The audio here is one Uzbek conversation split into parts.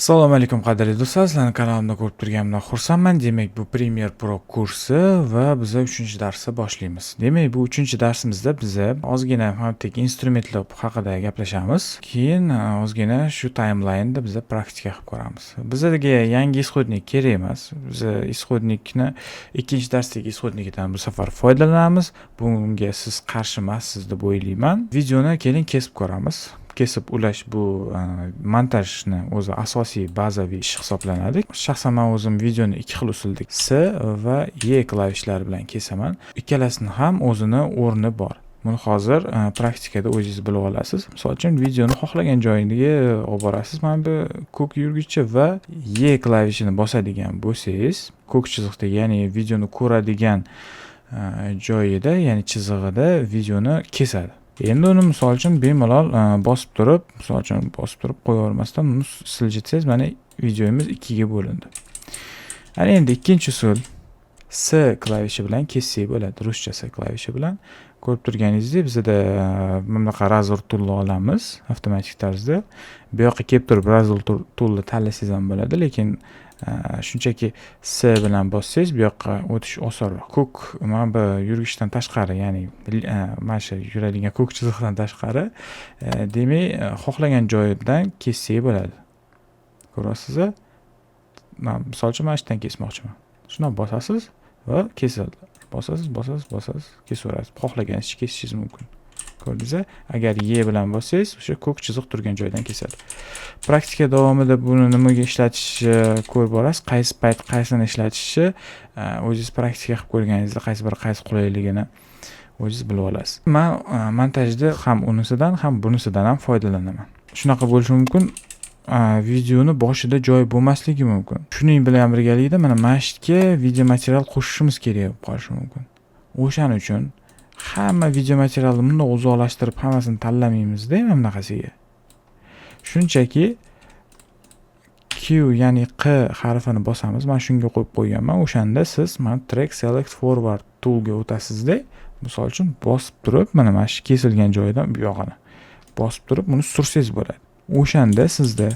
Assalomu alaykum, qadrli do'stlar, sizlarni kanalimda ko'rib turganimdan xursandman. Demak, bu Premiere Pro kursi va biza 3-darsni boshlaymiz. Demak, bu 3-darsimizda biza ozgina hamdek instrumentlar haqida gaplashamiz. Keyin ozgina shu timeline'da biza praktika qilib ko'ramiz. Bizga yangi исходник kerak emas. Biza исходник ni, ikkinchi darsdagi исходник idan bu safar foydalanamiz. Bunga siz qarshi emassiz deb o'ylayman. Videoni keling, kesib ko'ramiz. Kesib ulash bu montajni o'zi asosiy, bazaviy ish hisoblanadi. Shaxsan man o'zim videoni ikki xil usulda, S va E klavishlari bilan kesaman. Ikkalasini ham o'zini o'rni bor. Buni hozir praktikada o'zingiz bilib olasiz. Misol uchun, videoni xohlagan joyiga olib borasiz mana bu ko'k yurgichcha va E klavishini bosadigan bo'lsangiz, ko'k chiziqdagi, ya'ni videoni ko'radigan joyida, ya'ni chizig'ida videoni kesadi. Endi uni, misol uchun, bemalol bosib turib, misol uchun, bosib turib qo'yavermasdan uni siljitsangiz, mana, videomiz ikkiga bo'lindi. Ana endi ikkinchi usul, S klavishi bilan kessak bo'ladi, ruscha S klavishi bilan. Ko'rib turganingizdek, bizada mana bunaqa razor toolni olamiz avtomatik tarzda. Bu yoqqa kelib turib razor toolni tanlasangiz ham bo'ladi, lekin shunchaki S bilan bossangiz, bu yoqqa o'tish osonroq. Ko'k mana bu yurgichdan tashqari, ya'ni mana shu yuradigan ko'k chiziqdan tashqari, demak, xohlagan joyidan kessak bo'ladi. Ko'ryapsiz? Man, misol uchun, mana shu yerdan kesmoqchiman. Shundoq bosasiz va kesildi. Bosasiz, bosasiz, bosasiz, kesaverasiz. Xohlaganingizcha kesishingiz mumkin. Ko'rdingiz? Agar E bilan bossangiz, o'sha ko'k chiziq turgan joydan kesadi. Praktika davomida buni nimaga ishlatishni ko'rib borasiz, qaysi payt qaysini ishlatishni o'zingiz praktika qilib ko'rganingizda qaysi biri qaysi qulayligini o'zingiz bilib olasiz. Man montajda ham unisidan, ham bunisidan ham foydalanaman. Shunaqa bo'lishi mumkin, videoni boshida joy bo'lmasligi mumkin. Shuning bilan birgalikda mana shu yerga video material qo'shishimiz kerak bo'lib qolishi mumkin. O'shaning uchun hamma video materialni bundoq uzoqlashtirib, hammasini tanlamaymizda mana bunaqasiga. Shunchaki Q, ya'ni Q harfini bosamiz. Man shunga qo'yib qo'yganman. O'shanda siz mana Track Select Forward toolga o'tasizda, misol uchun, bosib turib, mana shu kesilgan joyidan bu yog'ini bosib turib, buni sursangiz bo'ladi. O'shanda sizda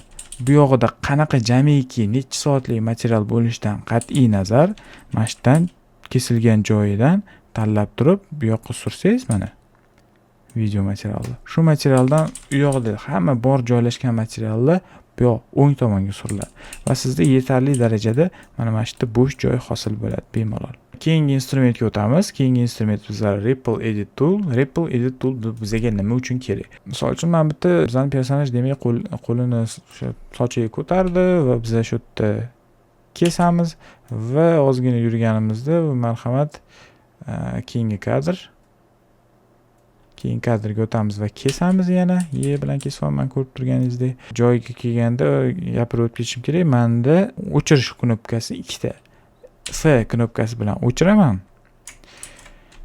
bu yog'ida qanaqa, jamiki necha soatlik material bo'lishidan qat'iy nazar, mana shu yerdan, kesilgan joyidan tanlab turib, bu yoqqa sursangiz, mana video materialni, shu materialdan u yoqda hamma bor joylashgan materiallar bu yoq o'ng tomonga suriladi va sizda yetarli darajada mana shu yerda bo'sh joy hosil bo'ladi bemalol. Keyingi instrumentga o'tamiz. Keyingi instrument bizlar Ripple Edit Tool. Ripple Edit Tool bizga nima uchun kerak? Misol uchun, mana bitta bizani personaj, demak, qo'lini o'sha sochiga ko'tardi va biza shu yerda kesamiz va ozgina yurganimizda, marhamat, keyingi kadr, keyingi kadrga o'tamiz va kesamiz. Yana E bilan kesyapman, ko'rib turganingizdek. Joyiga kelganda gapirib o'tib ketishim kerak, manda o'chirish knopkasi ikkita. F knopkasi bilan o'chiraman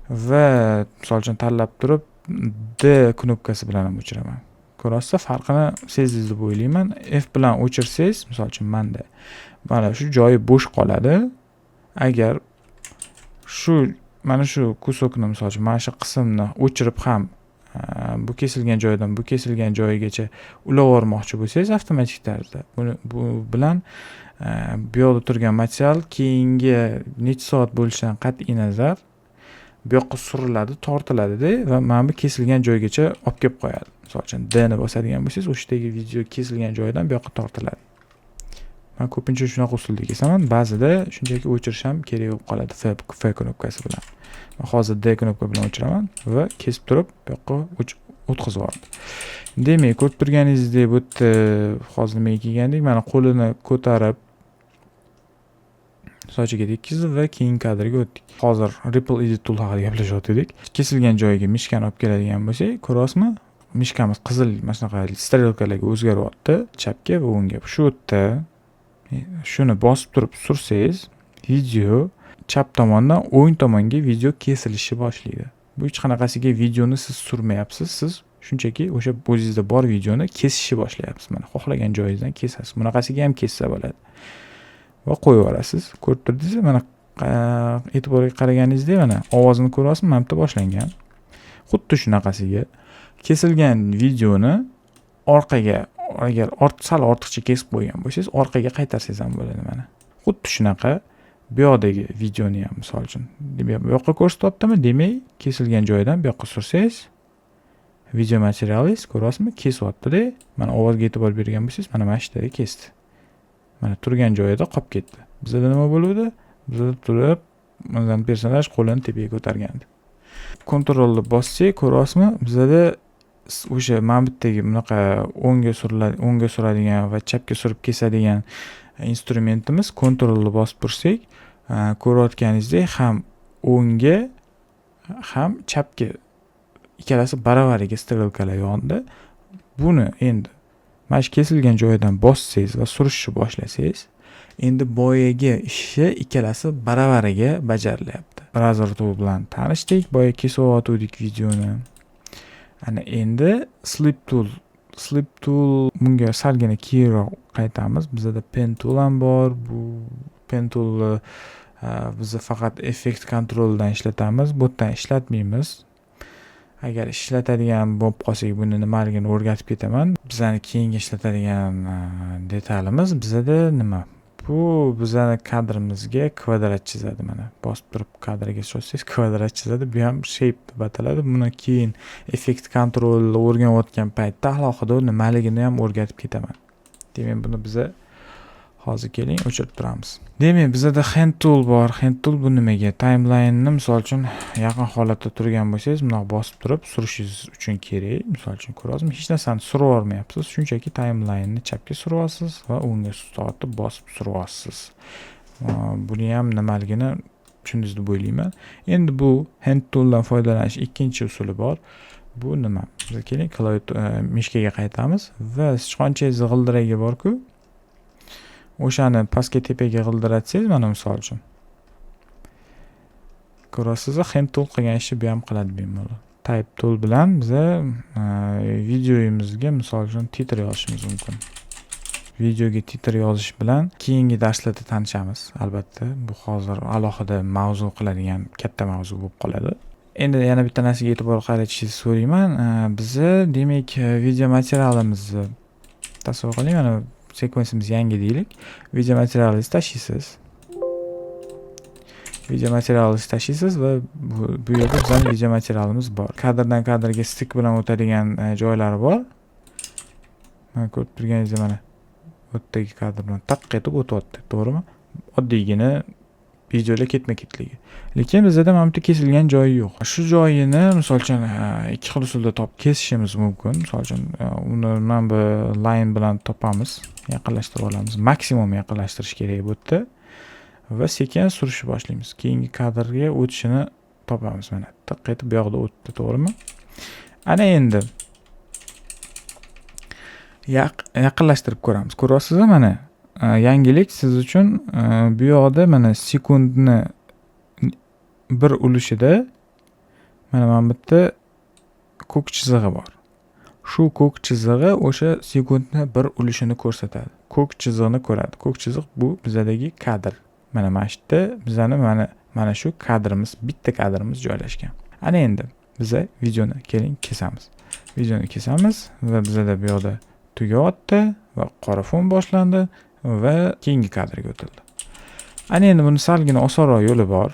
va, misol uchun, tanlab turib D knopkasi bilan ham o'chiraman. Ko'ryapsiz, farqini sezdingiz deb o'ylayman. F bilan o'chirsangiz, misol uchun, manda mana shu joyi bo'sh qoladi. Agar shu, mana shu кусок ni, misol uchun, mana shu qismni o'chirib ham bu kesilgan joydan bu kesilgan joyigacha ulab yubormoqchi bo'lsangiz, avtomatik tarzda buni, bu bilan bu yoqda turgan material keyingi necha soat bo'lishidan qat'iy nazar bu yoqqa suriladi, tortiladida va mana bu kesilgan joygacha olib kelib qo'yadi. Misol uchun, D ni bosadigan bo'lsangiz, o'sha yerdagi video kesilgan joyidan bu yoqqa tortiladi. Man ko'pincha shunaqa usulda kesaman. Ba'zida shunchaki o'chirish ham kerak bo'lib qoladi F knopkasi bilan. Man hozir D knopka bilan o'chiraman va kesib turib bu yoqqa o'tkazib yubordi. Demak, ko'rib turganingizdek, bu yerda hozir nimaga kelgandik? Mana, qo'lini ko'tarib sochiga tekkizdi va keyingi kadrga o'tdik. Hozir Ripple Edit Tool haqida gaplashyotgandik. Kesilgan joyiga мышка ni olib keladigan bo'lsak, ko'ryapsizmi, мышка miz qizil mana shunaqa strelkalarga o'zgaryapti, chapga va o'ngga. Shu yerda shuni bosib turib sursangiz, video chap tomondan o'ng tomonga video kesilishni boshlaydi. Bu hech qanaqasiga videoni siz surmayapsiz, siz shunchaki o'sha o'zingizda bor videoni kesishni boshlayapsiz. Mana, xohlagan joyingizdan kesasiz. Bunaqasiga ham kessa bo'ladi va qo'yib yuborasiz. Ko'rib turdingiz, mana, e'tiborga qaraganingizda, mana, ovozini ko'ryapsizmi? Mana bu yerda boshlangan. Xuddi shunaqasiga kesilgan videoni orqaga Agar sal ortiqcha kesib qo'ygan bo'lsangiz, orqaga qaytarsangiz ham bo'ladi. Mana xuddi shunaqa bu yoqdagi videoni ham, misol uchun, bu yoqqa ko'rsatyaptimi, demak, kesilgan joyidan bu yoqqa sursangiz, video materialingiz, ko'ryapsizmi, kesyaptida. Mana ovozga e'tibor bergan bo'lsangiz, mana shu yerda kesdi, mana turgan joyida qolib ketdi. Bizada nima bo'luvdi? Bizada turib bizani personaj qo'lini tepaga ko'targandi. Kontrolni bossak, ko'ryapsizmi, bizada o'sha mana bu yerdagi bunaqa o'ngga suriladi, o'ngga suradigan va chapga surib kesadigan instrumentimiz. Kontrolni bosib tursak, ko'rayotganingizdek, ham o'ngga, ham chapga, ikkalasi baravariga strelkalar yondi. Buni endi mana shu kesilgan joyidan bossangiz va surishni boshlasangiz, endi boyagi ishi ikkalasi baravariga bajarilyapti. Razor tool bilan tanishdik, boya kesyotgandik videoni. Ana endi slip tool. Slip tool, bunga salgina keyinroq qaytamiz. Bizada pen tool ham bor. Bu pen toolni biz faqat effekt kontroldan ishlatamiz, bu yerdan ishlatmaymiz. Agar ishlatadigan bo'lib qolsak, buni nimaligini o'rgatib ketaman. Bizani keyingi ishlatadigan detalimiz bizada nima? Bu bizani kadrimizga kvadrat chizadi. Mana bosib turib kadrga bossangiz, kvadrat chizadi. Bu ham shape deb ataladi. Buni keyin effekt kontrolni o'rganayotgan paytda alohida nimaligini ham o'rgatib ketaman. Demak, buni biza hozir, keling, o'chirib turamiz. Demak, bizada hand tool bor. Hand tool bu nimaga? Timelineni, misol uchun, yaqin holatda turgan bo'lsangiz, bundoq bosib turib surishingiz uchun kerak. Misol uchun, ko'ryapsizmi, hech narsani surib yubormayapsiz, shunchaki timelineni chapga suryapsiz va o'ngga tortib bosib suryapsiz. Buni ham nimaligini tushundingiz deb o'ylayman. Endi bu hand tooldan foydalanish ikkinchi usuli bor. Bu nima? Biz, keling, klaviatura, мышка ga qaytamiz va sichqonchangizni g'ildiragi borku, o'shani pastga, tepaga g'ildiratsangiz, mana misol uchun, ko'rasizmi, hand tool qilgan ishni bu ham qiladi bemalol. Type tool bilan biza videoyimizga, misol uchun, titr yozishimiz mumkin. Videoga titr yozish bilan keyingi darslarda tanishamiz albatta. Bu hozir alohida mavzu qiladigan katta mavzu bo'lib qoladi. Endi yana bitta narsaga e'tibor qaratishingizni so'rayman. Bizni, demak, video materialimizni tasavvur qiling, mana sekvensimiz yangi deylik. Video materialingizni tashlaysiz, video materialingizni tashlaysiz va bu yerda bizani video materialimiz bor. Kadrdan kadrga стык bilan o'tadigan joylari bor. Mana ko'rib turganingizdek, mana bu yerdagi kadr bilan taq etib o'tyapti, to'g'rimi? Oddiygina videolar ketma ketligi, lekin bizada mana bu yerda kesilgan joyi yo'q. Shu joyini, misol uchun, ikki xil usulda topib kesishimiz mumkin. Misol uchun, uni mana bu line bilan topamiz, yaqinlashtirib olamiz, maksimum yaqinlashtirish kerak bu yerda va sekin surishni boshlaymiz. Keyingi kadrga o'tishini topamiz. Mana tiq etib bu yoqda o'tdi, to'g'rimi? Ana endi yaqinlashtirib ko'ramiz. Ko'ryapsizmi, mana yangilik siz uchun: bu yoqda mana sekundni bir ulushida mana bu yerda ko'k chizig'i bor. Shu ko'k chizig'i o'sha sekundni bir ulushini ko'rsatadi. Ko'k chiziqni ko'radi. Ko'k chiziq bu bizadagi kadr. Mana shu yerda bizani mana shu kadrimiz, bitta kadrimiz joylashgan. Ana endi biza videoni, keling, kesamiz. Videoni kesamiz va bizada bu yoqda tugayapti va qora fon boshlandi va keyingi kadrga o'tildi. Ana endi buni salgina osonroq yo'li bor.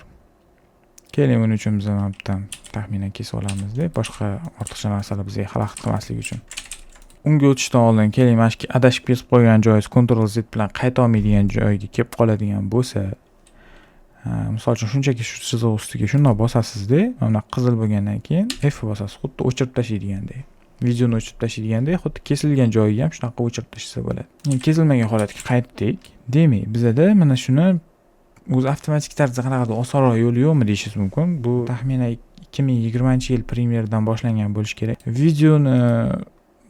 Keling, buning uchun biz mana bu yerdan taxminan kesib olamizda, boshqa ortiqcha narsalar bizga xalaqit qilmasligi uchun. Unga o'tishdan oldin, keling, mana shu adashib kesib qo'ygan joyingiz Ctrl Z bilan qaytolmaydigan joyga kelib qoladigan bo'lsa, misol uchun, shunchaki shu chiziq ustiga shundoq bosasizda, mana bunaqa qizil bo'lgandan keyin F bosasiz, xuddi o'chirib tashlaydigandek, videoni o'chirib tashlaydigandek, xuddi kesilgan joyiga ham shunaqa o'chirib tashlasa bo'ladi. Endi kesilmagan holatga qaytdik. Demak, bizada mana shuni o'zi avtomatik tarzda qanaqadir osonroq yo'li yo'qmi deyishingiz mumkin. Bu taxminan 2020-yil Premieredan boshlangan bo'lishi kerak. Videoni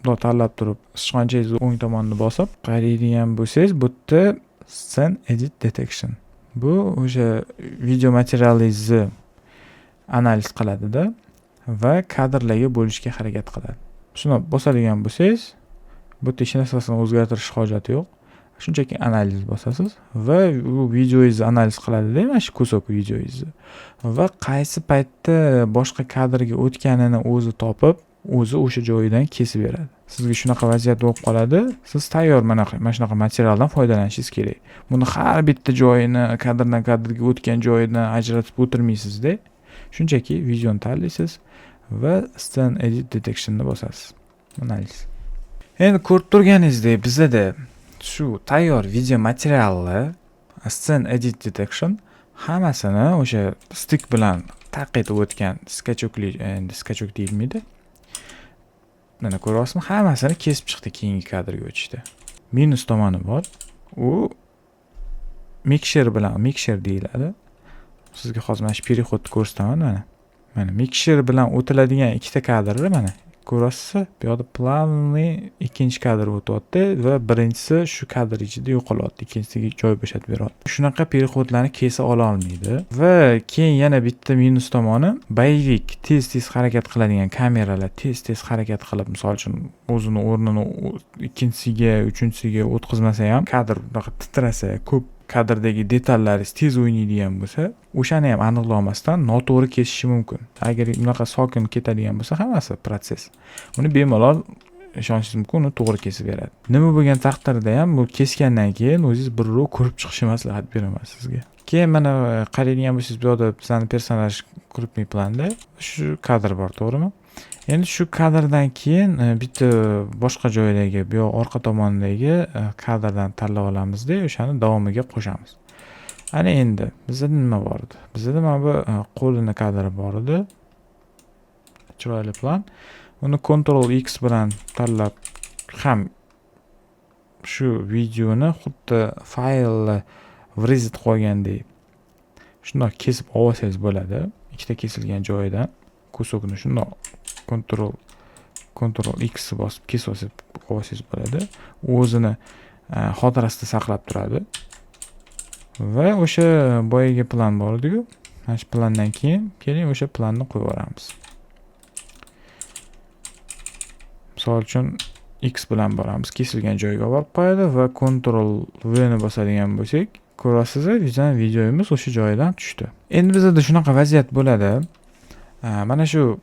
bundoq tanlab turib, sichqonchangizni o'ng tomonini bosib qaraydigan bo'lsangiz, bu yerda Scene Edit Detection, bu o'sha video materialingizni analiz qiladida va kadrlarga bo'lishga harakat qiladi. Shuni bosadigan bo'lsangiz, bu yerda hech narsasini o'zgartirish hojati yo'q, shunchaki analiz bosasiz va u videongizni analiz qiladida, mana shu кусок videongizni va qaysi paytda boshqa kadrga o'tganini o'zi topib O'zi o'sha joyidan kesib beradi. Sizga shunaqa vaziyat bo'lib qoladi, siz tayyor mana shunaqa materialdan foydalanishingiz kerak. Buni har bitta joyini kadrdan kadrga o'tgan joyidan ajratib o'tirmaysizda. Shunchaki videoni tanlaysiz va Scene Edit Detectionni bosasiz. Analiz. Endi ko'rib turganingizdek, bizada shu tayyor video materialni Scene Edit Detection hammasini o'sha стык bilan taq etib o'tgan скачок li, endi скачок deyilmaydi. Mana, ko'ryapsizmi? Hammasini kesib chiqdi keyingi kadrga o'tishda. Minus tomoni bor. U mixer bilan, mixer deyiladi. Sizga hozir mana shu переход ni ko'rsataman mana. Mana, mixer bilan o'tiladigan ikkita kadrni mana ko'ryapsiz. Bu yoqda плавный ikkinchi kadr o'tyapti va birinchisi shu kadr ichida yo'qolyapti, ikkinchisiga joy bo'shatib beryapti. Shunaqa переход larni kesa ola olmaydi. Va keyin yana bitta minus tomoni: боевик, tez tez harakat qiladigan kameralar, tez tez harakat qilib, misol uchun, o'zini o'rnini ikkinchisiga, uchinchisiga o'tkazmasa ham, kadr bunaqa titrasa, ko'p kadrdagi detallaringiz tez o'ynaydigan bo'lsa, o'shani ham aniqlolmasdan noto'g'ri kesishi mumkin. Agar bunaqa sokin ketadigan bo'lsa hammasi protsess, uni bemalol ishonishingiz mumkin, uni to'g'ri kesib beradi. Nima bo'lgan taqdirda ham, bu kesgandan keyin o'zingiz birrov ko'rib chiqishni maslahat beraman sizga. Keyin mana qaraydigan bo'lsangiz, bu yoqda bizani personaj крупный planda shu kadr bor, to'g'rimi? Endi shu kadrdan keyin bitta boshqa joydagi, bu yoq orqa tomondagi kadrdan tanlab olamizda, o'shani davomiga qo'shamiz. Ana, endi bizada nima bor edi? Bizada mana bu qo'lini kadri bor edi, chiroyli plan. Uni Ctrl X bilan tanlab ham shu videoni xuddi faylni вырезать qo'ygandek shundoq kesib olsangiz bo'ladi. Ikkita kesilgan joyidan кусок ni shundoq Ctrl X bosib kesib olsangiz bo'ladi. O'zini xotirasida saqlab turadi va o'sha boyagi plan bor ediku, mana shu plandan keyin keling, o'sha planni qo'yib yuboramiz. Misol uchun, X bilan boramiz, kesilgan joyga olib borib qo'yadi va Ctrl V ni bosadigan bo'lsak, ko'rasiz, bizani videomiz o'sha joyidan tushdi. Endi bizada shunaqa vaziyat bo'ladi: mana shu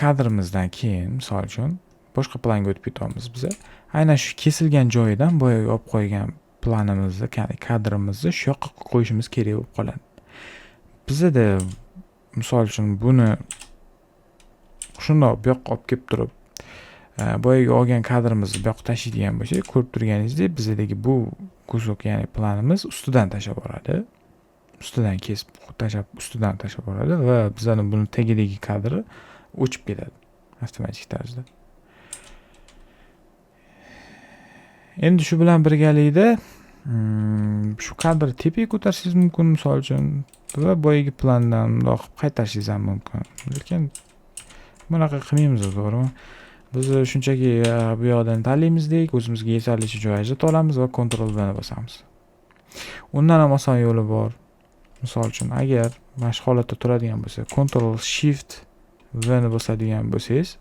kadrimizdan keyin, misol uchun, boshqa planga o'tib ketyapmiz. Biza aynan shu kesilgan joyidan boyagi olib qo'ygan planimizni, kadrimizni shu yoqqa qo'yishimiz kerak bo'lib qoladi. Bizada, misol uchun, buni shundoq bu yoqqa olib kelib turib, boyagi olgan kadrimizni bu yoqqa tashlaydigan bo'lsak, ko'rib turganingizdek, bizadagi bu кусок, ya'ni planimiz ustidan tashlab boradi, ustidan kesib tashlab, ustidan tashlab boradi va bizani buni tagidagi kadri o'chib ketadi avtomatik tarzda. Endi shu bilan birgalikda shu kadrni tepaga ko'tarishingiz mumkin, misol uchun, va boyagi plandan bundoq qilib qaytarishingiz ham mumkin, lekin bunaqa qilmaymiz, to'g'rimi? Biz shunchaki bu yoqdan tanlaymizda, o'zimizga yetarlicha joy ajratib olamiz va Ctrl V ni bosamiz. Undan ham oson yo'li bor. Misol uchun, agar mana shu holatda turadigan bo'lsa, Ctrl Shift V ni bosadigan bo'lsangiz,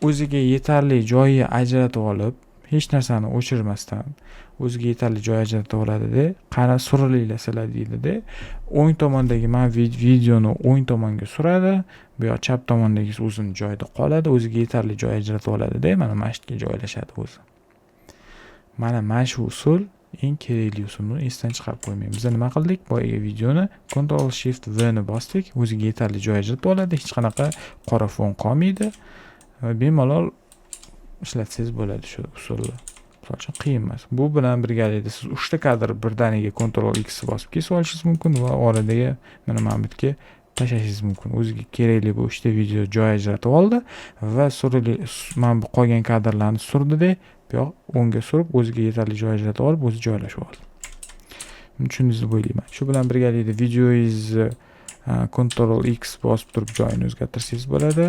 o'ziga yetarli joyi ajratib olib, hech narsani o'chirmasdan o'ziga yetarli joy ajratib oladida, qani, surilinglar sizlar deydida, o'ng tomondagi mana videoni o'ng tomonga suradi, bu yoq chap tomondagisi o'zini joyida qoladi, o'ziga yetarli joy ajratib oladida, mana shu yerga joylashadi o'zi. Mana shu usul eng kerakli usul, buni esdan chiqarib qo'ymang. Biza nima qildik? Boyagi videoni Ctrl Shift V ni bosdik, o'ziga yetarli joy ajratib oladi, hech qanaqa qora fon qolmaydi va bemalol ishlatsangiz bo'ladi shu usulni. Misol uchun, qiyin emas. Bu bilan birgalikda siz uchta kadr birdaniga Ctrl X bosib kesib olishingiz mumkin va oradagi mana bu yerga tashlashingiz mumkin. O'ziga kerakli bu uchta video joy ajratib oldi va mana bu qolgan kadrlarni surdida, bu yoq o'ngga surib, o'ziga yetarli joy ajratib olib, o'zi joylashib oldi. Tushundingiz deb o'ylayman. Shu bilan birgalikda videoyingizni Ctrl X bosib turib joyini o'zgartirsangiz bo'ladi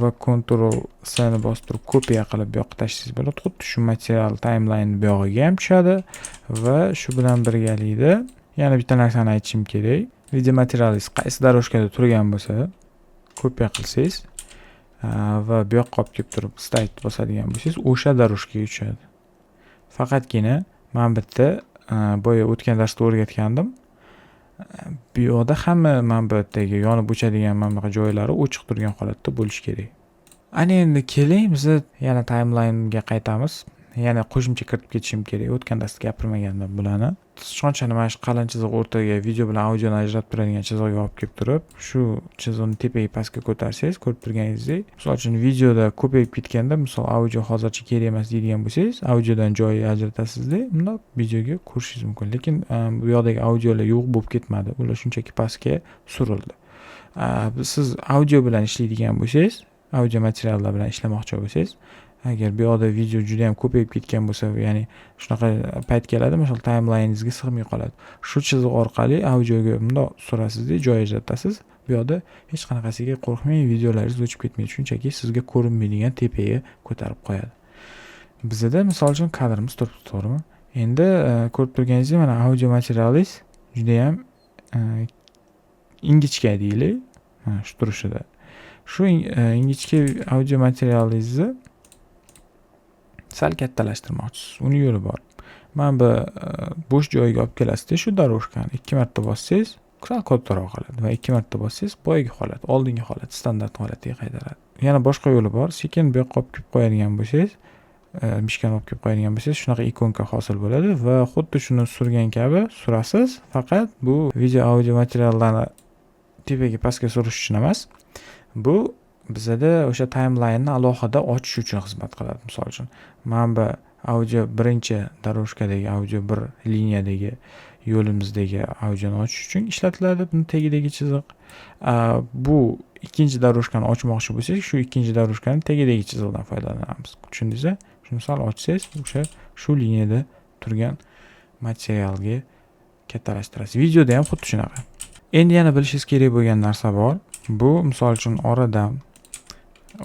va Ctrl C ni bosib turib kopiya qilib bu yoqqa tashlasangiz bo'ladi. Xuddi shu material timeline bu yog'iga ham tushadi. Va shu bilan birgalikda yana bitta narsani aytishim kerak: video materialingiz qaysi дорожка da turgan bo'lsa, kopiya qilsangiz va bu yoqqa olib kelib turib вставить bosadigan bo'lsangiz, o'sha дорожка ga tushadi. Faqatgina mana bu yerda, boya o'tgan darsda o'rgatgandim, bu yoqda hamma mana bu yerdagi yonib o'chadigan mana bunaqa joylari ochiq turgan holatda bo'lishi kerak. Ana endi keling, biza yana timelinega qaytamiz. Yana qo'shimcha kiritib ketishim kerak, o'tgan darsda gapirmagandim bularni. Sichqonchani mana shu qalin chiziq, o'rtaga, video bilan audioni ajratib turadigan chizig'iga olib kelib turib, shu chiziqni tepaga, pastga ko'tarsangiz, ko'rib turganingizdek, misol uchun, videoda ko'payib ketganda, misol, audio hozircha kerak emas deydigan bo'lsangiz, audiodan joy ajratasizda, bundoq videoga ko'rishingiz mumkin. Lekin bu yoqdagi audiolar yo'q bo'lib ketmadi, ular shunchaki pastga surildi. Siz audio bilan ishlaydigan bo'lsangiz, audio materiallar bilan ishlamoqchi bo'lsangiz, agar bu yoqda video juda yam ko'payib ketgan bo'lsa, ya'ni shunaqa payt keladi, misol, timeline'ingizga sig'may qoladi, shu chiziq orqali audioga bundoq surasizda, joy ajratasiz. Bu yoqda hech qanaqasiga qo'rqmang, videolaringiz o'chib ketmaydi, shunchaki sizga ko'rinmaydigan tepaga ko'tarib qo'yadi. Bizada, misol uchun, kadrimiz turibdi, to'g'rimi? Endi ko'rib turganingizdek, mana audio materialingiz judayam ingichka deylik, mana shu turishida. Shu ingichka audio materialingizni sal kattalashtirmoqchisiz, uni yo'li bor. Mana bu bo'sh joyiga olib kelasizda, shu дорожка ni ikki marta bossangiz, sal kattaroq qiladi va ikki marta bossangiz, boyagi holat, oldingi holat, standart holatiga qaytaradi. Yana boshqa yo'li bor: sekin bu yoqqa olib kelib qo'yadigan bo'lsangiz, мышка ni olib kelib qo'yadigan bo'lsangiz, shunaqa ikonka hosil bo'ladi va xuddi shuni surgan kabi surasiz. Faqat bu video, audio materiallarni tepaga, pastga surish uchun emas, bu bizada o'sha timelineni alohida ochish uchun xizmat qiladi. Misol uchun, mana bu audio, birinchi дорожка dagi audio, bir liniyadagi yo'limizdagi audioni ochish uchun ishlatiladi buni tagidagi chiziq. Bu ikkinchi дорожка ni ochmoqchi bo'lsak, shu ikkinchi дорожка ni tagidagi chiziqdan foydalanamiz, tushundingiz? Shuni sal ochsangiz, o'sha shu liniyada turgan materialga kattalashtirasiz. Videoda ham xuddi shunaqa. Endi yana bilishingiz kerak bo'lgan narsa bor. Bu, misol uchun, oradan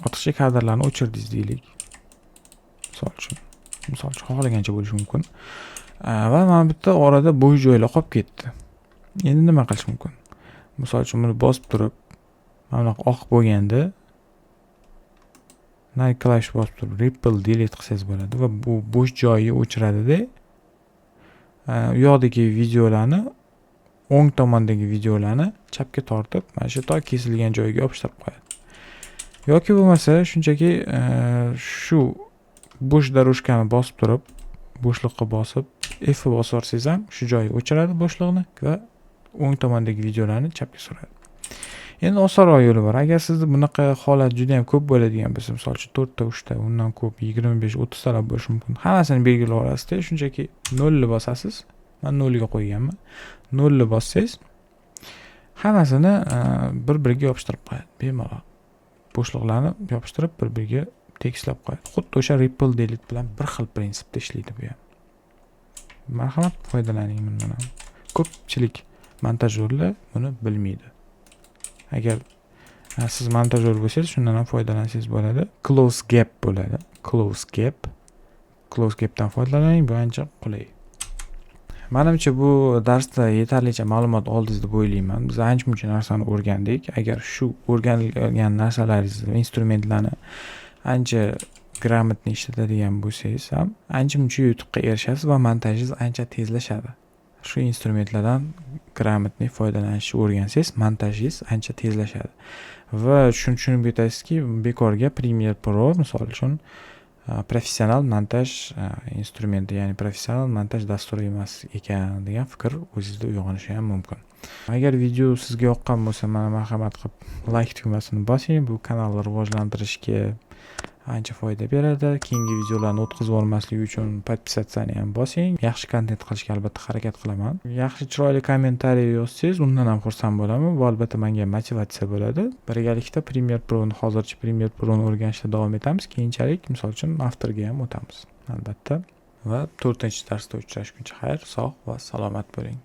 ortiqcha kadrlarni o'chirdingiz deylik, misol uchun, xohlagancha bo'lishi mumkin va mana bu yerda orada bo'sh joylar qolib ketdi. Endi nima qilish mumkin? Misol uchun, buni bosib turib, mana bunaqa oq bo'lganda, klavish bosib turib, ripple delete qilsangiz bo'ladi va bu bo'sh joyi o'chiradida, u yoqdagi videolarni, o'ng tomondagi videolarni chapga tortib, mana shu to kesilgan joyiga yopishtirib qo'yadi. Yoki bo'lmasa shunchaki shu bo'sh дорожка ni bosib turib, bo'shliqqa bosib, F bosib yuborsangiz ham, shu joyi o'chiradi bo'shliqni va o'ng tomondagi videolarni chapga suradi. Endi osonroq yo'li bor. Agar sizda bunaqa holat juda yam ko'p bo'ladigan bo'lsa, misol uchun, to'rtta, uchta, undan ko'p, 25, 30talab bo'lishi mumkin, hammasini belgilab olasizda, shunchaki nolni bosasiz. Man nolga qo'yganman. Nolni bossangiz, hammasini bir biriga yopishtirib qo'yadi, bemalol bo'shliqlarni yopishtirib, bir biriga tekislab qo'yadi. Xuddi o'sha ripple delete bilan bir xil prinsipda ishlaydi bu ham. Marhamat, foydalaning bundan ham. Ko'pchilik montajyorlar buni bilmaydi. Agar siz montajyor bo'lsangiz, shundan ham foydalansangiz bo'ladi. Close gap bo'ladi, close gap. Close gapdan foydalaning, bu ancha qulay. Manimcha, bu darsda yetarlicha ma'lumot oldingiz deb o'ylayman. Biz ancha muncha narsani o'rgandik. Agar shu o'rganilgan narsalaringizni, instrumentlarni ancha грамотно ishlatadigan bo'lsangiz ham, ancha muncha yutuqqa erishasiz va montajingiz ancha tezlashadi. Shu instrumentlardan грамотный foydalanishni o'rgansangiz, montajingiz ancha tezlashadi va shuni tushunib yetasizki, bekorga Premiere Pro, misol uchun, professional montaj instrumenti, ya'ni professional montaj dasturi emas ekan degan fikr o'zingizda uyg'onishi ham mumkin. Agar video sizga yoqqan bo'lsa, mana, marhamat qilib layk tugmasini bosing. Bu kanalni rivojlantirishga ancha foyda beradi. Keyingi videolarni o'tkazib yubormaslik uchun подписаться ni ham bosing. Yaxshi kontent qilishga albatta harakat qilaman. Yaxshi, chiroyli kommentariy yozsangiz, undan ham xursand bo'laman. Bu albatta menga motivatsiya bo'ladi. Birgalikda Premiere Proni, hozircha Premiere Proni o'rganishda davom etamiz. Keyinchalik, misol uchun, Afterga ham o'tamiz albatta. Va to'rtinchi darsda uchrashguncha xayr, sog' va salomat bo'ling.